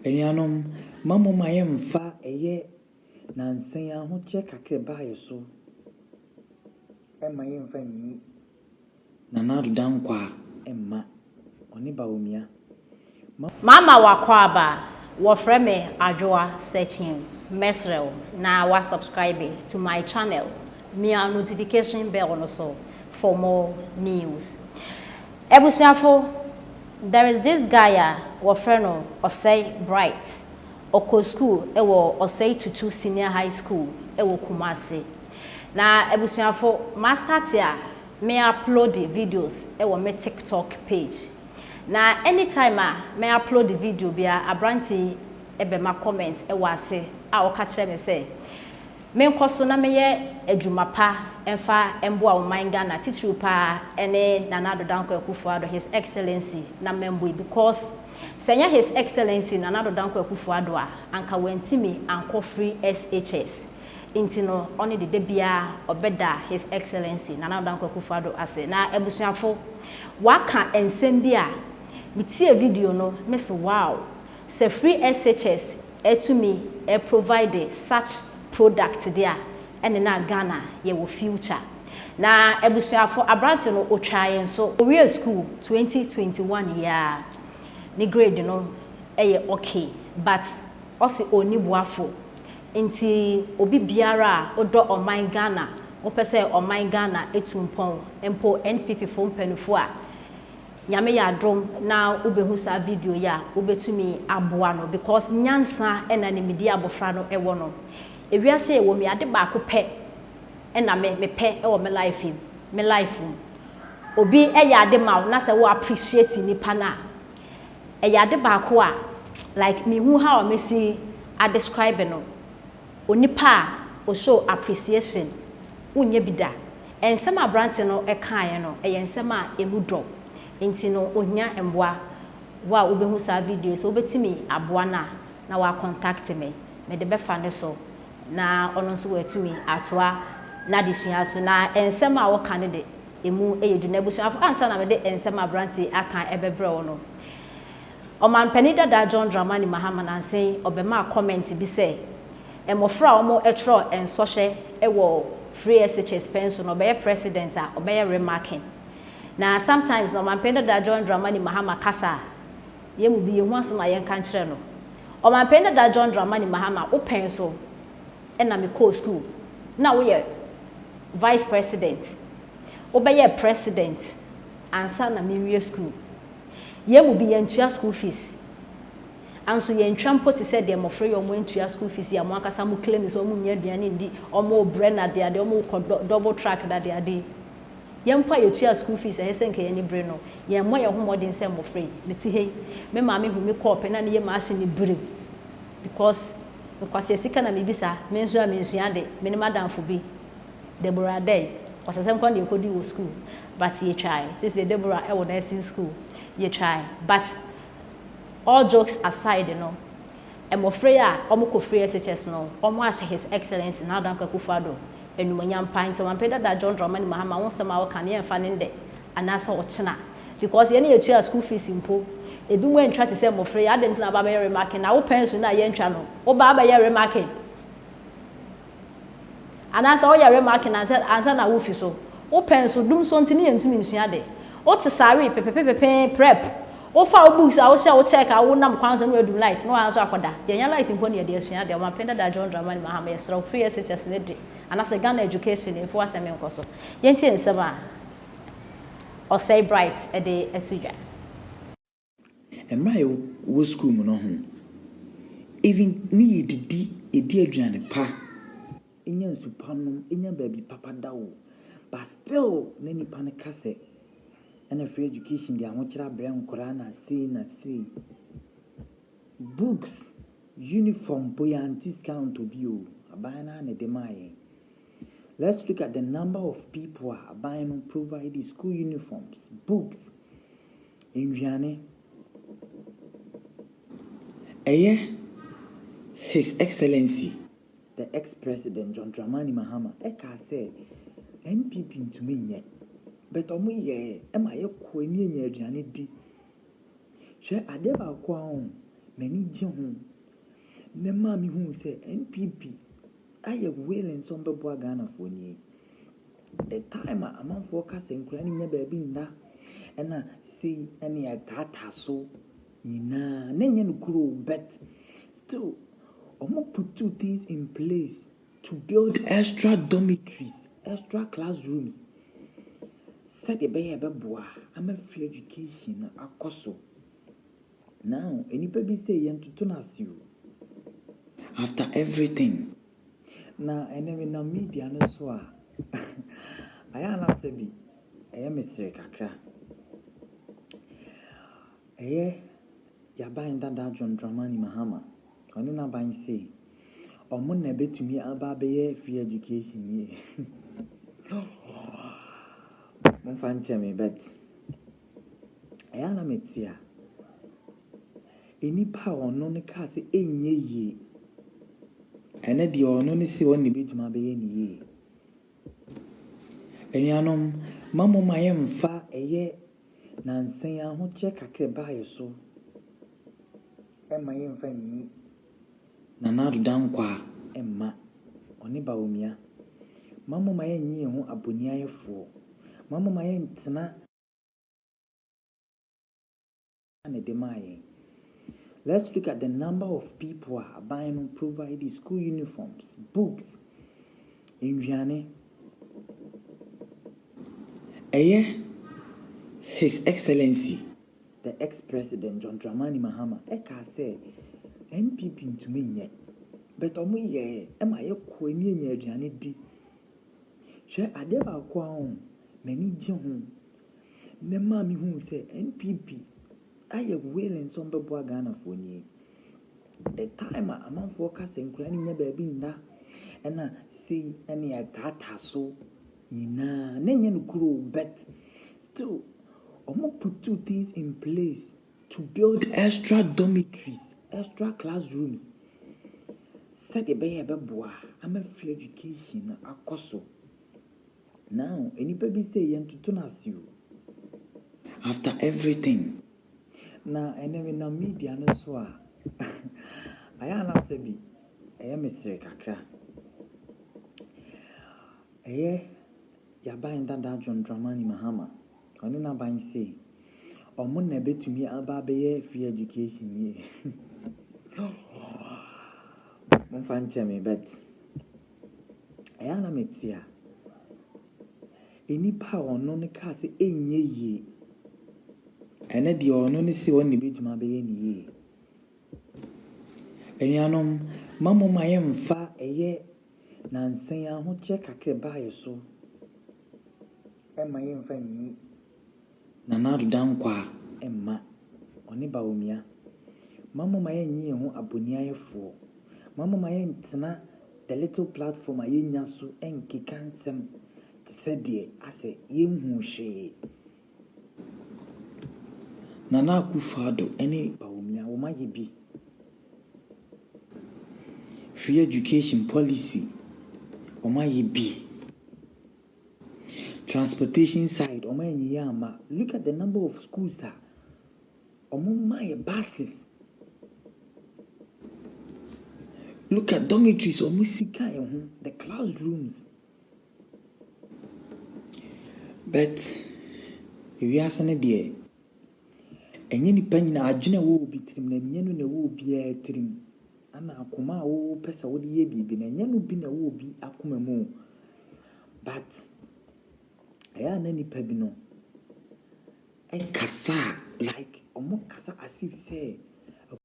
Anuanom, mma momma yɛmmfa ɛyɛ nnansa yi ahokyerɛ kakra a ɛbaeɛ so mma yɛmmfa nyi Nana Addo Dankwa mma ɔne Bawumia. Ma. Mama w'akwaaba, wɔfrɛ me Adwoa Sekyim, mɛsrɛ wo na wa subscribe to my channel, mia notification bell no so for more news. Abusuafo, there is this guy a wɔfrɛ no Osei Bright, ɔkɔ school wɔ Osei Tutu Senior High School wɔ Kumasi. Na abusuafo, ma start a me upload videos wɔ me TikTok page. Na anytime a mɛ upload video biara aberante yi bɛma comment wɔ ase a ɔka kyerɛ me sɛ menkɔ so na meyɛ adwuma pa mfa mboa ɔman Ghana titiriw paa ne Nana Addo Dankwa Akufo Addo His Excellency na mɛmboe because sɛ ɛnyɛ His Excellency Nana Addo Dankwa Akufo Addo a anka wantumi ankɔ free SHS nti no ɔno de da biara ɔbɛda His Excellency Nana Addo Dankwa Akufo Addo ase. Na abusuafo, waka nsɛm bi a metie video no mese wow, sɛ free SHS atumi provide such product de a, ɛne na Ghana yɛwɔ future. Na abusuafo, aberante no otwaa yɛn so. Owiee school 2021 yi ara, ne grade no yɛ okay but ɔse ɔnni boafo. Nti obi biara a wodɔ ɔman Ghana, wopɛ sɛ ɔman Ghana tu mpɔn, mpo NPP fo mpaninfoɔ a, Nyame yɛ adom na wobɛhu saa video yi a, wobɛtumi aboa no because nyansa na nimdeɛ a abɔfra no wɔ no. Ewiase a yɛwɔ mu yi, ade baako pɛ na me mepɛ wɔ me life mu, me life mu. Obi yɛ ade ma wo na sɛ wo appreciate nipa no a, ɛyɛ ade baako a like menhu how a mɛsi a describe no. Onipa a o show appreciation, wonyɛ bi da. Nsɛm a aberante no kaeɛ no, ɛyɛ nsɛm a ɛmu dɔ. Nti no ohia mmoa. Wo a wobɛhu saa video yi, sɛ wobɛtumi aboa no a, na wa contact me. Mede bɛfa ne so na ɔno nso watumi atoa n'adesua so. Na nsɛm a ɔka no de, ɛmu yɛ du. Na abusuafo, ansa na mede nsɛm a aberante yi aka bɛbrɛ wo no, Ɔmanpanin dada John Dramani Mahama nansa yi ɔbɛmaa comment bi sɛ mmɔfra a wɔtwerɛ nsɔhwɛ wɔ free SHS pɛn so no ɔbɛyɛ president a ɔbɛyɛ remarking. Na sometimes no Ɔmanpanin dada John Dramani Mahama kasa a yɛn mu bi yɛhu asɛm a yɛnka nkyerɛ no. Ɔmanpanin dada John Dramani Mahama wo pɛn so na mekɔɔ school na woyɛ vice president, wobɛyɛɛ president ansa na merewie school. Yɛn mu bi yɛntua school fees. Anso yɛntwa mpo te sɛ deɛ mmɔfra yi a wɔantua school fees yi a mo ankasa mo claim sɛ wɔn nnya aduane nndi, wɔn rebrɛ no adeade, wɔn rekɔ double track no adeade yi. Yɛn mpo a yɛtua school fees a ɛsɛ sɛ nka yɛn ani bere no, yɛmmɔ yɛn ho mmɔden sɛ mmɔfra yi. Mete ha yi, me maame hu me kɔɔpe na ne yam ahye no birim because nkwasea sika na mebisa, me nso a mensua ade, me ne m'adamfo bi. Deborah Adei, Kwasasɛm koraa na yɛkɔdii wɔ school but yɛtwae. Seesei Deborah wɔ nursing school, yɛtwae. But all jokes aside no, mmɔfra yi a wɔkɔ free SHS no, wɔahyɛ His Excellency Nana Dankwa Akufo-Addo animuonyam paa. Nti Ɔmanpanin Dada John Dramani Mahama, wo nsɛm a woka no yɛmfa no ndɛ anaasɛ ɔkyena because yɛn a yɛtua school fees mpo, ebinom antwa te sɛ mmɔfra yi, adɛn nti na woaba abɛyɛ remarking? Na wo pɛn so no a yɛantwa no, woba abɛyɛ remarking? Anaasɛ woyɛ remarking ansa ansa na wofi so. Wopɛ nso, dum so nti ne yɛntumi nsua ade. Wote saree pepepepepee prep. Wofa wo books a wohyɛ wo check a wonam kwan so na woadum light na woa nso akɔda. Yɛnya light mpo na yɛde asua ade. Ɔmanpanin dada John Dramani Mahama yɛsrɛ wo free SHS no de anaasɛ Ghana education mfa w'asɛm nkɔ so. Yɛntie nsɛm a Osei Bright de ato dwa. Mmerɛ a yɛwɔ sukuu mu no ho, even ne yɛdidi, yɛdi aduane pa, nya nsu pa nom, nya baabi papa da o, but still na nipa no ka sɛ ɛna free education de ahokyerɛ abrɛ nkwadaa na sei na sei. Books, uniform mpo yɛante sika antɔ bi o, aban no ara na ɛde maa yɛn. Let's look at the number of people a aban no provide school uniforms, books, nnuane. Ɛyɛ His Excellency the ex-president John Dramani Mahama ɛkaa sɛ NPP ntumi nyɛ but ɔmo yɛɛ ɛma yɛkɔ ani anya aduane di. Hwɛ adeɛ baako a ɔho. m'ani gye ho na ɛmaa mehuu sɛ NPP ayɛ willing sɛ ɔmbɛboa Ghanafoɔ nie. The time a amanfoɔ ka sɛ nkwadaa no nya baabi nna, ɛna sei ɛne yɛtaataa so nyinaa, na ɛnyɛ nokorɛ o, but still ɔmo put two things in place to build extra dormitories, extra classrooms, sɛdeɛ ɛbɛyɛ a ɛbɛboa ama free education no akɔ so. Now, nnipa bi sɛ yɛntoto no ase o. After everything, na ɛnɛ menam media no so a, ayɛ a na asɛ bi ɛyɛ me sere kakra. Ɛyɛ yɛaban dada John Dramani Mahama, ɔne n'aban se ɔmo na ɛbɛtumi aba abɛyɛ free education yie. Momfa nkyɛ me, but ɛyɛ a na mete a, nnipa a ɔno no kaa sɛ ɛnyɛ yie, ɛnɛ deɛ ɔno ne se ɔno na ɛbɛtumi abɛyɛ ne yie. Anuanom, mma momma yɛmfa ɛyɛ nansa yi ahokyerɛ kakra ɛbaeɛ so ɛmma yɛmfa nni Nana Addo Dankwa mma ɔne Bawumia. Mma momma yɛnnye yɛn ho aboniayɛfoɔ. Mma momma yɛntena na ɛde maa yɛn. Let's look at the number of people a aban no provide school uniforms, books, nnuane. Ɛyɛ His Excellency, the ex-president John Dramani Mahama, ɛkaa sɛ NPP ntumi nyɛ, but ɔmo yɛɛ ɛma yɛkɔ ani anya aduane di. Hwɛ, adeɛ baako a ɔho m'ani gye ho na ɛmaa mehuu sɛ NPP ayɛ willing sɛ ɔmbɛboa Ghanafoɔ nie. The time a amanfoɔ ka sɛ nkwadaa no nya baabi nna, ɛna sei ɛne yɛtaataa so nyinaa, na ɛnyɛ nokorɛ o, but still ɔmo put two things in place to build extra dormitories, extra classrooms, sɛdeɛ ɛbɛyɛ a ɛbɛboa ama free education no akɔ so. Now, nnipa bi sɛ yɛntoto no ase o. After everything, na ɛnɛ menam media no so a, ayɛ a na asɛ bi ɛyɛ me sere kakra. Ɛyɛ yɛaban dada John Dramani Mahama, ɔne n'aban se ɔmo na ɛbɛtumi aba abɛyɛ free education yie. Momfa nkyɛ me, but ɛyɛ a na mete a, nnipa a ɔno no kaa sɛ ɛnyɛ yie, ɛnɛ deɛ ɔno ne se ɔno na ɛbɛtumi abɛyɛ ne yie. Anuanom, mma momma yɛmfa ɛyɛ nansa yi ahokyerɛ kakra ɛbaeɛ so ɛmma yɛmfa nni Nana Addo Dankwa mma ɔne Bawumia. Mma momma yɛnnye yɛn ho aboniayɛfoɔ. Mma momma yɛntena the little platform a yɛnya so nkeka nsɛm te sɛ deɛ asɛ yɛnhu hwee. Nana Akufo-Addo ne Bawumia, wɔn ayɛ bi. Free education policy, wɔn ayɛ bi. Transportation side, wɔn anyiyi ama. Look at the number of schools a wɔn ma yɛ buses. Look at dormitories wɔn sika yɛ ho, the classrooms. But ewiase no deɛ, ɛnyɛ nipa nyinaa adwene a ɛwɔ obi tirim na ɛnyɛ no na ɛwɔ obiara tirim. Ana akoma a wopɛ sɛ wode yɛ biribi no, ɛnyɛ no bi na ɛwɔ obi akoma mu. But ɛyɛ a na nipa bi no ɛkasa a, like ɔmo kasa as if sɛ